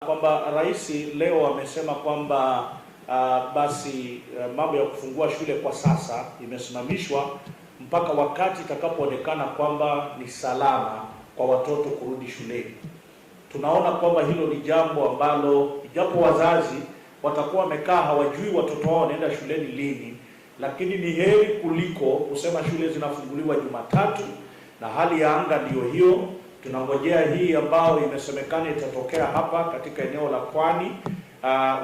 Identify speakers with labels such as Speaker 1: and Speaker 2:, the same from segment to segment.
Speaker 1: Kwamba rais leo amesema kwamba basi mambo ya kufungua shule kwa sasa imesimamishwa mpaka wakati itakapoonekana kwamba ni salama kwa watoto kurudi shuleni. Tunaona kwamba hilo ni jambo ambalo ijapo wazazi watakuwa wamekaa hawajui watoto wao wanaenda shuleni lini, lakini ni heri kuliko kusema shule zinafunguliwa Jumatatu na hali ya anga ndiyo hiyo. Tunangojea hii ambayo imesemekana itatokea hapa katika eneo la Pwani.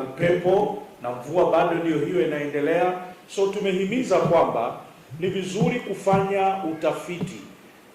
Speaker 1: Upepo na mvua bado ndiyo hiyo inaendelea. So tumehimiza kwamba ni vizuri kufanya utafiti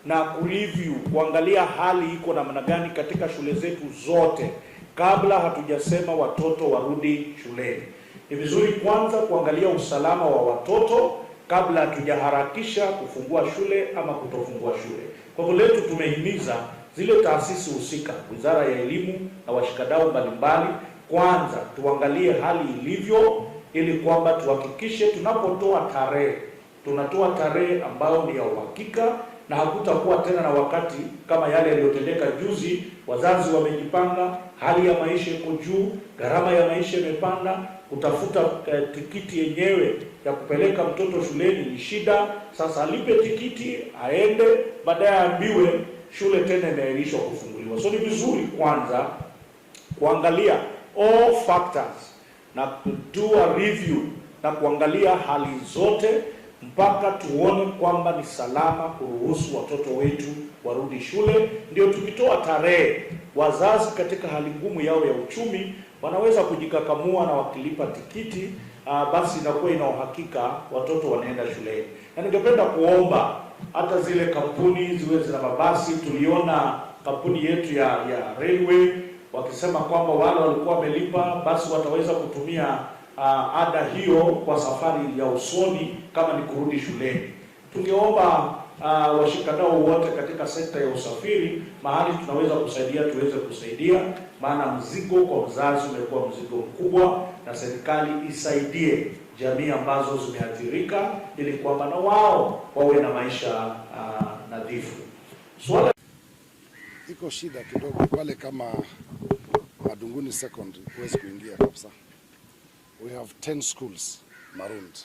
Speaker 1: na kureview, kuangalia hali iko namna gani katika shule zetu zote kabla hatujasema watoto warudi shuleni. Ni vizuri kwanza kuangalia usalama wa watoto kabla hatujaharakisha kufungua shule ama kutofungua shule. Kwa hivyo letu tumehimiza zile taasisi husika, Wizara ya Elimu na washikadau mbalimbali, kwanza tuangalie hali ilivyo, ili kwamba tuhakikishe tunapotoa tarehe, tunatoa tarehe ambayo ni ya uhakika na hakutakuwa tena na wakati kama yale yaliyotendeka juzi. Wazazi wamejipanga, hali ya maisha iko juu, gharama ya maisha imepanda, kutafuta tikiti yenyewe ya kupeleka mtoto shuleni ni shida. Sasa alipe tikiti aende, baadaye aambiwe shule tena imeahirishwa kufunguliwa. So ni vizuri kwanza kuangalia all factors na do a review na kuangalia hali zote mpaka tuone kwamba ni salama kuruhusu watoto wetu warudi shule. Ndio tukitoa tarehe, wazazi katika hali ngumu yao ya uchumi wanaweza kujikakamua na wakilipa tikiti basi inakuwa ina uhakika watoto wanaenda shuleni. Na ningependa kuomba hata zile kampuni ziwe zina mabasi. Tuliona kampuni yetu ya railway wakisema kwamba wale walikuwa wamelipa basi wataweza kutumia ada hiyo kwa safari ya usoni kama ni kurudi shuleni. Tungeomba washikadau wote katika sekta ya usafiri, mahali tunaweza kusaidia tuweze kusaidia, maana mzigo kwa mzazi umekuwa mzigo mkubwa, na serikali isaidie jamii ambazo zimeathirika ili kwamba na wao wawe na maisha nadhifu. Swala
Speaker 2: Iko shida kidogo pale kama Madunguni Secondary huwezi kuingia kabisa. We have 10 schools marooned,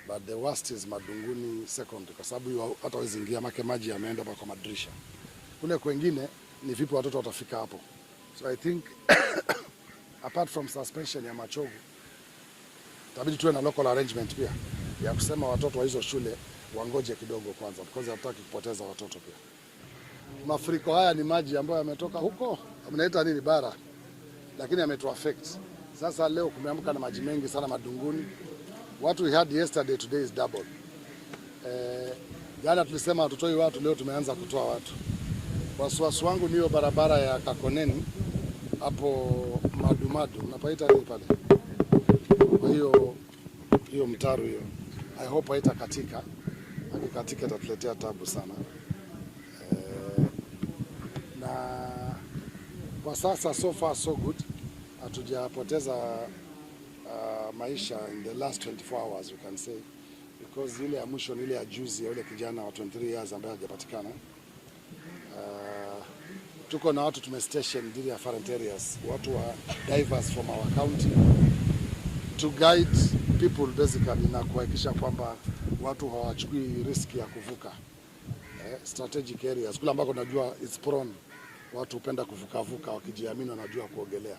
Speaker 2: but the worst is Madunguni Secondary kwa sababu hiyo hata huwezi ingia, make maji yameenda kwa madirisha. Kule kwengine ni vipi watoto watafika hapo? So I think apart from suspension ya Machogu, itabidi tuwe na local arrangement pia ya kusema watoto wa hizo shule wangoje kidogo kwanza, because hatutaki kupoteza watoto pia. Mafuriko haya ni maji ambayo yametoka huko, mnaita nini bara, lakini yametu affect. Sasa leo kumeamka na maji mengi sana Madunguni. What we had yesterday, today is double. Jana tulisema hatutoi watu, leo tumeanza kutoa watu. Wasiwasi wangu ni hiyo barabara ya Kakoneni hapo Madumadu, unapaita nini pale? Kwa hiyo hiyo mtaro hiyo, I hope haitakatika. Akikatika itatuletea tabu sana. Na kwa sasa so far so good, hatujapoteza maisha in the last 24 hours, we can say, because ile ya mwisho ni ile ya juzi ya yule kijana wa 23 years ambaye hajapatikana. Tuko na watu tumestation different areas, watu wa divers from our county to guide people basically na kuhakikisha kwamba watu hawachukui risk ya kuvuka strategic areas kule ambako najua it's prone, watu hupenda kuvukavuka wakijiamini wanajua kuogelea.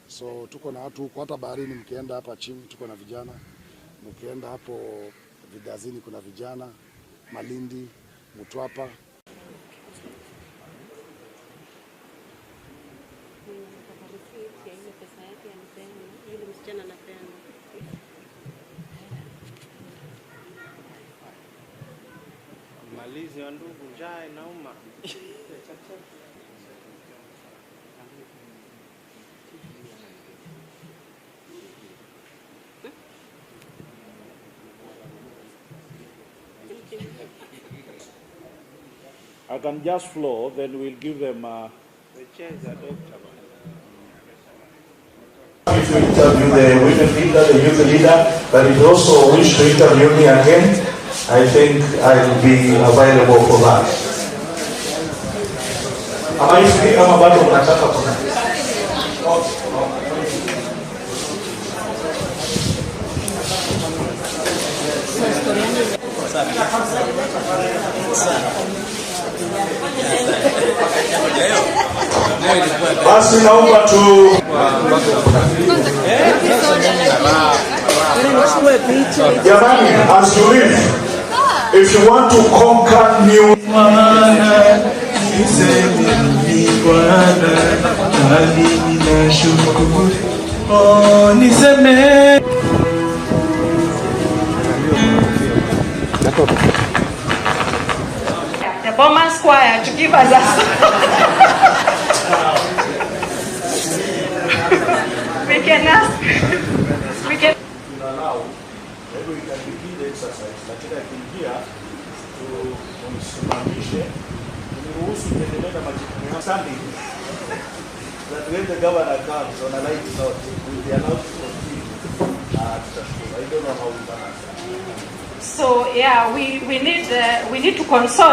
Speaker 2: So tuko na watu huko, hata baharini mkienda hapa chini tuko na vijana, mkienda hapo Vidazini kuna vijana, Malindi, Mtwapa.
Speaker 3: Nataka receipt ya ile pesa yake alipeana, yule msichana anapeana.
Speaker 4: Malizi wa ndugu, njaa inauma.
Speaker 1: I can just flow, then we'll give them
Speaker 4: Wecheza dokta bwana.
Speaker 1: To interview the women leader, the youth leader, but if you also wish to interview me again, I think I will be available for that. Ama hivi ama bado mnataka kuna? Basi naomba tu jamani, as you leave, if you want to conquer new
Speaker 5: Bwana, niseme ni Bwana, nami ninashukuru. Oh, niseme.
Speaker 6: The Bomas Choir to give us a we can ask, we can
Speaker 1: Tunalau, maybe we can begin the exercise, lakini akiingia tumsimamishe, niruhusu tuendelee na majukumu yangu. Standing that when the governor comes on a light note, we'll be allowed to continue. Tutashukuru. I don't know how we balance that.
Speaker 6: So yeah, we need to consult.